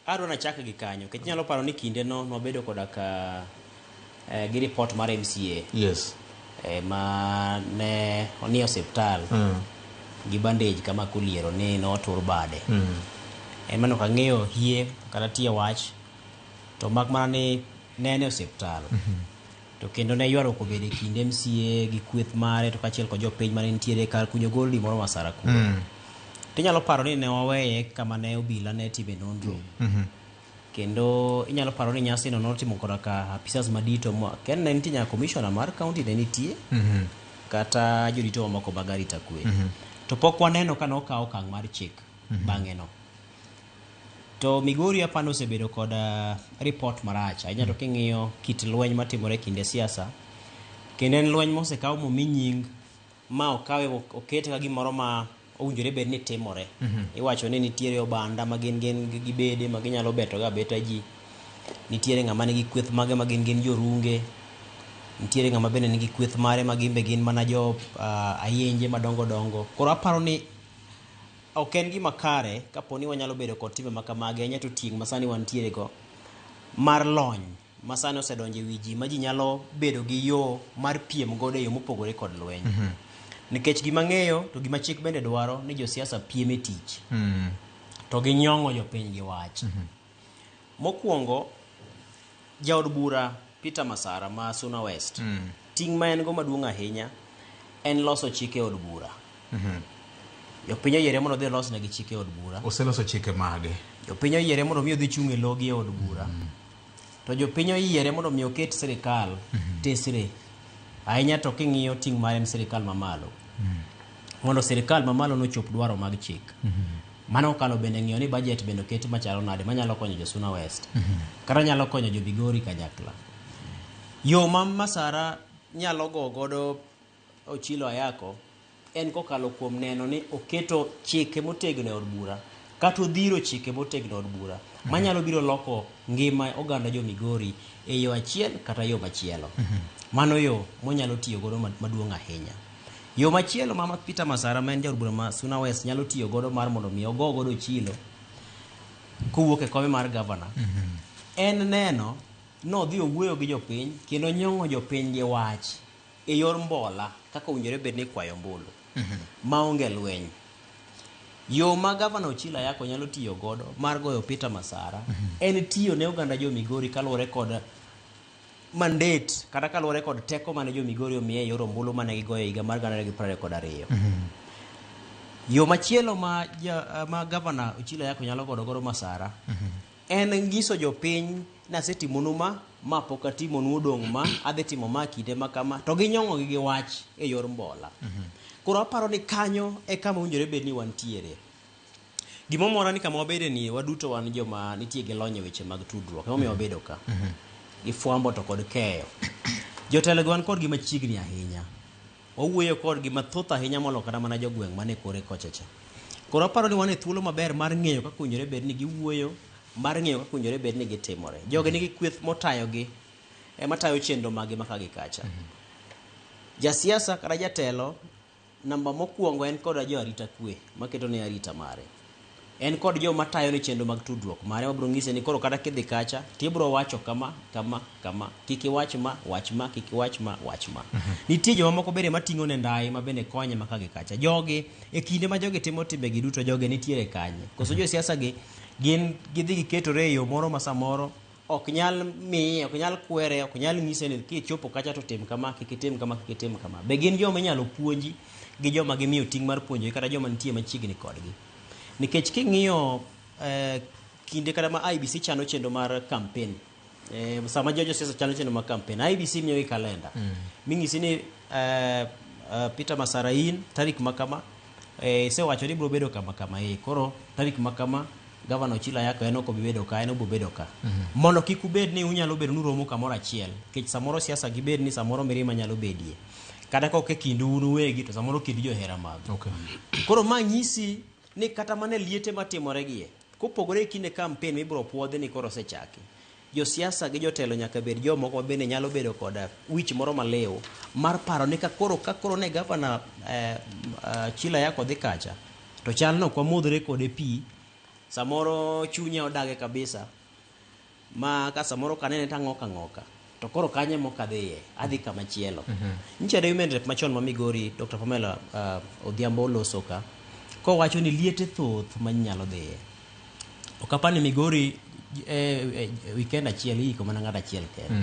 Adwa nachak gi kanyo nikech inyalo paro ni kindeno nwabedo koda ka gi report mar MCA ma ne nie osiptal gi bandage kama koliero ni notur bade. En mane ok ang'eyo hie kata tie wach to mak mana ni ne en e osiptal. To kendo ne ywaruok obedo e kind MCA gi kweth mare to kaachiel kod jopiny mane nitiere kar kunyo goldi moro Masara kuro. Tinyalo paro ni ne waweye kama ne obila ne time nonro. Kendo inyalo paro ni nyasino notimo koda ka apisas madito ken ne nitie nyaka commissioner mar county ne nitie kata jorito mamoko mag arita kwe. To pok waneno ka nokaw okang' mar chik bang'e no. To Migori apani osebedo kod report marach ahinya to king'iyo kit lweny matimore e kinde siasa kendo en lweny mosekaw momi nying ma okawe okete ka gimoro ma owinjore bed ni timore. Iwacho ni nitiere obanda ma gin gin gi bede ma ginyalo beto go abeta ji. Nitiere ng'ama nigi kweth mage ma gin gin jorunge. Nitiere ng'ama bende nigi kweth mare ma gin be gin mana jo ayenje madongo dongo. Koro aparo ni ok en gima kare kapo ni wanyalo bedo kod timbe ma kamagi ahinya to tieng' ma sani wantiere go mar lony ma sani osedonjo e wi ji ma ji nyalo bedo gi yo mar piem godo e yo mopogore kod lweny. Nikech gima ang'eyo to gima chik bende dwaro ni josiasa piem e tich to ginyong'o jopiny gi wach. Mokwongo, jaod bura Peter Masara ma Suna West, ting' ma en go maduong' ahinya en loso chike e od bura. Jopiny oyiere mondo odhi olosnegi chike e od bura. Oseloso chike mage? Jopiny oyiere mondo mi odhi chung' e logi e od bura. To jopiny oyiere mondo mi oket sirikal tesre. Ahinya to king'iyo ting' mare en sirikal mamalo. Mondo sirikal mamalo nochop dwaro mag chik. Mano okalo bende ng'iyo ni budget bende oket machalo nade manyalo konyo jo Suna West. Kata nyalo konyo jo Migori kanyakla. Yo ma Masara nyalo go godo Ochilo Ayako en kokalo kuom neno ni oketo chike motegno e od bura kata odhiro chike motegno e od bura manyalo biro loko ngima oganda jo Migori e yo achiel kata yo machielo. Mano yo monyalo tiyo godo maduong' ahinya. Yo machielo ma Peter Masara ma en jaod bura ma Suna West nyalo tiyo godo mar mondo mi ogo godo Ochilo kowuok e kome mar gavana en neno nodhi owuoyo gi jopiny kendo nyong'o jopiny gi wach e yor mbola kaka owinjore bed ni ikwayo ombulu maonge lweny. Yo ma gavana Ochilo Ayako nyalo tiyo godo mar goyo Peter Masara en tiyo ne oganda jo Migori kaluwore kod mandate kata kaluwore kod teko mane jo Migori omiye e yor ombulu mane gigoyo e higa mar 2022. Yo machielo ma, ja, ma gavana Ochilo Ayako nyalo godo godo Masara En nyiso jopiny ni asetimonu ma, ma pok atimonu odong' ma, adhi timo ma kinde ma kama, to ginyong'ogi gi wach e yor mbola. Koro aparo ni kanyo e kama owinjore bed ni wantiere. Gima omora ni kama wabede ni waduto wan joma nitie gi lony e weche mag tudruok, emomiyo wabedo ka. Gi fwambo to kod keyo. Jotelo gi wan kodgi machiegni ahinya. Wawuoyo kodgi mathoth ahinya molo kata mana jogweng' man e kore kocha cha. Koro aparo ni wan e thuolo maber mar ng'eyo kaka owinjore bed ni giwuoyo, mar ng'eyo kaka owinjore bed ni gitimore. Jogi nigi kweth motayogi, ema tayo chenro maggi ma ka gi kacha. Jasiasa kata jatelo, namba mokwongo en koda jo arita kwe maketo ne arita mare. En kod joma tayo ne chenro mag tudruok mare mabiro ng'ise ni koro kata kidhi kacha to ibiro wacho kama kama kama kik iwach ma wach ma kik iwach ma wach ma. Nitie joma moko bende mating'o ne ndai ma bende konye ma ka gi kacha. Jogi e kinde ma jogi timo timbegi duto jogi nitiere kanye? Koso josiasa gi gin gidhi giketore e yo moro ma samoro ok nyal miye, ok nyal kwere, ok nyal nyise ni kichopo kacha to tim kama, kik itim kama, kik itim kama. Be gin joma inyalo puonji gi joma gimiyo ting' mar puonjogi kata joma nitie machiegni kodgi. Nikech king'iyo eh, kinde kata ma IEBC chano chenro mar campaign eh, sama jo josiasa chano chenro mar campaign IEBC miyogi kalenda ming'isi ni eh, Peter Masara in tarik ma kama eh, isewacho ni ibiro bedo kama kama eh, koro tarik ma kama Gavana Ochilo Ayako en ok obi bedo ka, en obo bedo ka. Mondo kik ubed ni unyalo bedo ni uromo kamoro achiel, nikech samoro siasa gibed ni samoro mirima nyalo bedie. Kata ka ok e kindu un uwegi to samoro kind johera magu. Okay. Koro ma nyisi ni kata mana e liete matimore gie, kopogore gi kinde campaign mibiro puodhi ni koro osechaki, josiasa gi jotelo nyaka bed jomoko ma bende nyalo bedo kod wich moro maliw mar paro ni ka koro ka koro ne gavana eh, Achilo Ayako dhi kacha, to chal ni ok wamodhre kode pi. Samoro chunya odage kabisa ma ka samoro kanene to ang'ok ang'oka to koro kanye mok adhiye adhi kama chielo. Nyicha de women rep machon ma Migori Dr. Pamela Odhiambo oloso ka kowacho ni liete thoth ma nyalo dhiye. Ok apar ni Migori weekend achiel iiko mana ng'ato achiel kende.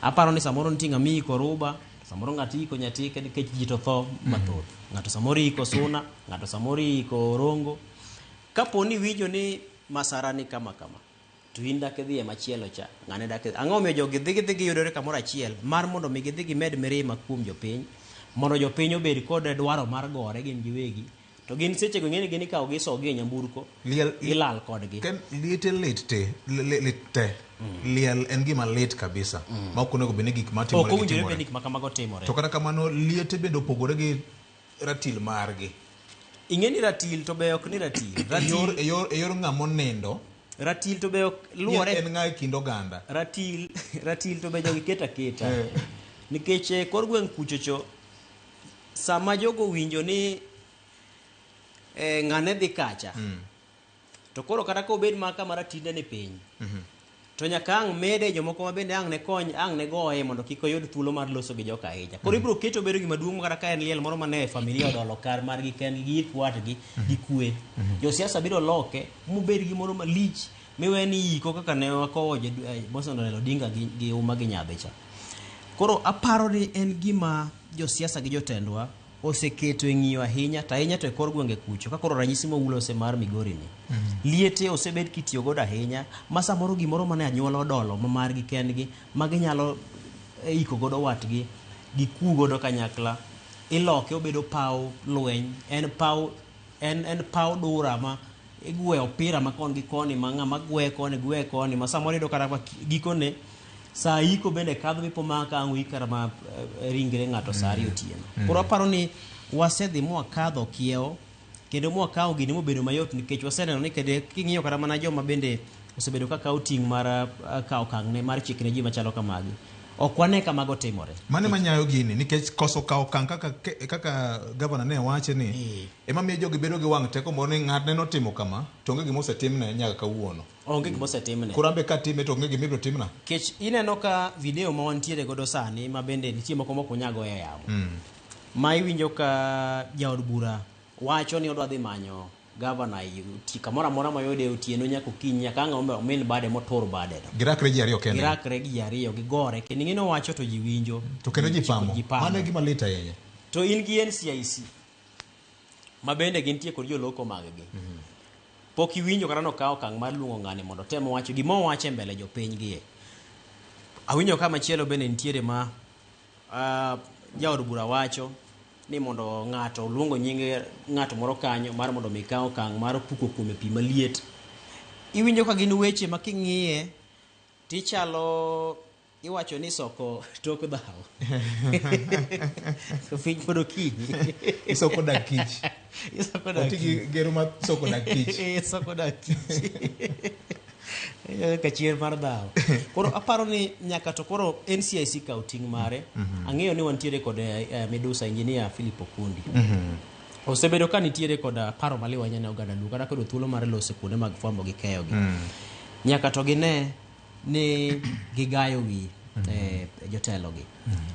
Aparo ni samoro nitie ng'ama iiko Ruba, samoro ng'ato iiko Nyatike nikech ji to tho mathoth. Ng'ato samoro iiko Suna, ng'ato samoro iiko Orongo. Kapo ni iwinjo ni masara ni kama kama, to in dak idhiye machielo cha, ng'ane dak idhi. Ang'o momiyo jogi dhi gidhi giyudore kamoro achiel mar mondo mi gidhi gimed mirima kuom jopiny, mondo jopiny obed kod dwaro mar gore gin giwegi. To gin sechego ing'eni gin ikawo gi isogi e nyamburko, Liel, ilal kodgi. Ken liete lit te, lit te. Liel en gima lit kabisa. Ma ok onego bed ni gik matimore Ok owinjore gitimore. bed ni gik ma kamago timore. To kata kamano liete bende opogore gi ratil margi. Ing'e ni ratil to be ok ni ratil. Ratil, E yor ng'ama onindo, ratil to be ok luwore en ng'a e kind oganda. Ratil, ratil to be jogi keto aketa. Nikech e kor gweng' kuchocho, sama jogo winjo ni ng'ane dhi kacha, to koro kata kobed ma kama ratinde ni piny, to nyaka ang' mede jomoko ma bende ang' ne kony, ang' ne goye mondo kik oyud thuolo mar loso gi joka ahinya. Koro ibiro keto bedo gima duong' kata ka en liel moro mane familia odolo kar margi kendgi gi ik watgi gi kwe. Josiasa biro loke mobed gimoro malich miwe ni iko kaka ne wakowo Moses Raila Odinga gi Uma gi Nyadhi cha. Koro aparo ni en gima josiasa gi jotendwa oseketo e ng'iyo ahinya, to ahinya to e kor gwenge kucho, ka koro ranyisi mowulose mar Migori ni. Liete osebed kitiyo godo ahinya, ma samoro gimoro mane anyuola odolo ma margi kendgi, ma ginyalo iko godo watgi, giku godo kanyakla, iloke obedo paw lweny, en paw, en paw dura ma igweyo opira ma koni gi koni, ma ng'ama gwe koni, gwe koni, ma samoro iyudo kata gikone, saa iko bende kadho mipo ma ka ang' uik kata ma ringre ng'ato saa ariyo otieno. Koro aparo ni wasedhi mwakadho kiewo, kendo mwakawo gini mobedo mayot nikech waseneno ni kede king'iyo kata mana joma bende osebedo ka kawo ting' mar kawo okang' ne mar chik ne ji machalo kamagi. Ok wane ka mago timore. Mano ema nyayo gini nikech koso kawo okang' kaka gavana ne wache ni ema miyo jogi bedo gi wang' teko moro ni ng'atne notimo kama to onge gima osetimne nyaka kawuono. Onge gima osetimne. Koro an be katime to onge gima ibiro timna. Kech ineno ka video ma wantiere godo sani ma bende nitie moko mok wanyal goyo e yamo. Ma iwinjo ka jaod bura wacho ni odwa dhi manyo gavana kamoro amora moyude otieno nyaka okinyi nyaka ang' omin bade motur bade no. Girakre ji ariyo kendgi. Girakre ji ariyo gigore kendo ing'e ni owacho to ji winjo. To kendo ji pamo. Ji pamo. Mano e gima lit ahinya. To in gi NCIC ma bende gintie kod joloko mag-gi. Pok iwinjo kata nokawo okang' mar luongo ng'ani mondo otem wacho gima owacho e mbele jopiny gie. Awinjo ka machielo bende nitiere ma jaod bura wacho ni mondo ng'ato oluongo nying ng'ato moro kanyo mar mondo mi kaw okang' mar puko kuome pi maliet. Iwinjo ka gin weche ma king'iye tichalo iwacho ni soko tok dhaw. To piny pod okinyi. Isoko dag kich. Isoko dag Oti gi kich. gero mar soko dag kich. Isoko dag kich. Ka chier mar dhaw. Koro aparo ni nyaka to koro NCIC kaw ting' mare. Ang'eyo ni wantiere kod Midusa Engineer Philip Okundi. Osebedo ka nitiere kod paro maliw ahinya ne oganda Luo kata koyudo thuolo mar loso kuonde mag fwambo gi keyo gi. Nyaka to gine ni gigayo wi jotelo gi.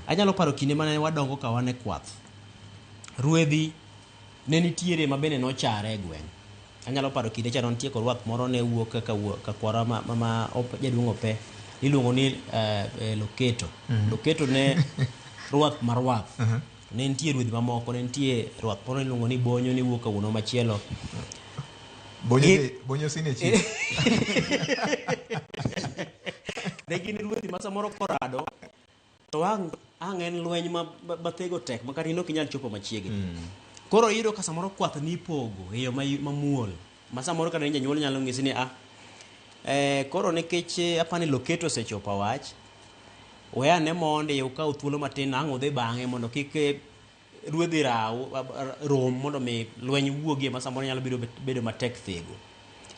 Anyalo paro kinde mane wadongo ka wan e kwath. Ruedhi ne nitiere ma bende nochare e gweng'. Anyalo paro kinde cha nitie kod rwath moro ne wuok kaka wuok ka kwara ma jaduong' Ope iluongo ni Loketo. Loketo ne rwath ma rwath. Ne nitie ruedhi mamoko, ne nitie rwath moro iluongo ni Bonyo, ne wuok ka wuonwa machielo. Bonyo senior chief. Ne gin ruedhi ma samoro korado to ang' en lweny ma thego tek ma kata in ok inyal chopo machiegni. Koro iyudo ka samoro kwath ni ipogo e yo mamuol ma samoro kata janyuol nyalo ng'isi ni koro nikech apani Loketo osechopo wach, we ane mondi ukaw thuolo matin ang' udhi bang'e mondo kik ruedhi raw rom mondo mi lweny wuogie ma samoro nyalo bedo matek thego.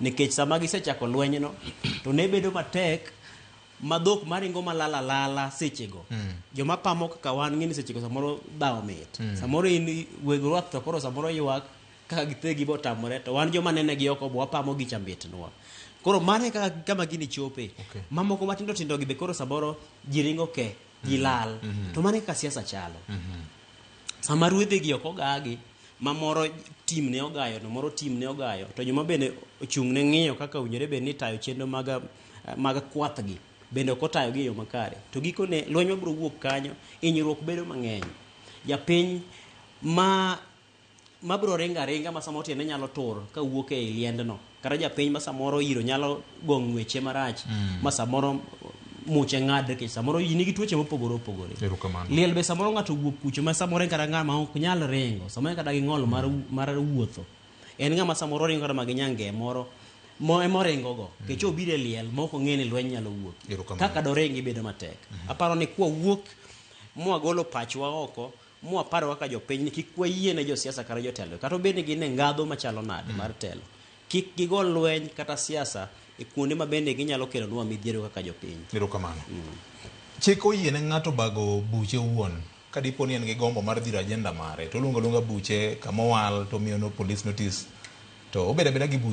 Nikech sama gisechako lwenyno to ne bedo matek ma dhok maringo malala lala sechego. Joma pamo kaka wan ng'eni sechego samoro dhawo mit. Samoro in weg rwath to koro samoro ywak Kaka githegi botamore to wan joma nene gi oko bo wapamo gicha mitnwa. Koro mano e kaka kama gini chope. Okay. Mamoko matindo tindo gi be koro samoro ji ringo ke, ji lal. To mano e kaka siasa chalo. Sama ruedhi gi ok ogagi, ma moro tim ne ogayo to moro tim ne ogayo, to joma bende ochung' ne ng'iyo kaka owinjore bed ni itayo chenro mag, mag kwath gi bende ok otayo gi e yo makare. To gikone lweny mabiro wuok kanyo, hinyruok bedo mang'eny. Japiny ma mabiro ringo aringa ma samoro tiende nyalo tur ka wuok e liendno kata japiny ma samoro iro nyalo go ng'weche marach ma samoro muche ng'adre nikech samoro nigi tuoche mopogore opogore. Erokamano. Liel be samoro ng'ato owuok kucho ma samoro en kata ng'ama ok nyal ringo, samoro en kata gi ng'ol mar, mar wuotho. En ng'ama samoro ringo kata ma gi nyange moro mo ema oringo go nikech obiro e liel ma ok ong'e ni lweny nyalo wuok. Erokamano. Kaka doringi bedo matek. Aparo ni kwawuok mwagolo pachwa oko mwaparo kaka jopiny ni kik wayie ne josiasa kata jotelo kata obed ni gin e ngadho machalo nade mar telo kik gigo lweny kata siasa e kuonde ma bende ginyalo kelonwa midhiero kaka jopiny. Erokamano. Chik oyie ne ng'ato bago buche owuon ka dipo ni en gi gombo mar dhiro agenda mare to oluongo aluonga buche kama owal to omiyo no police notice to obedo abeda gi buche.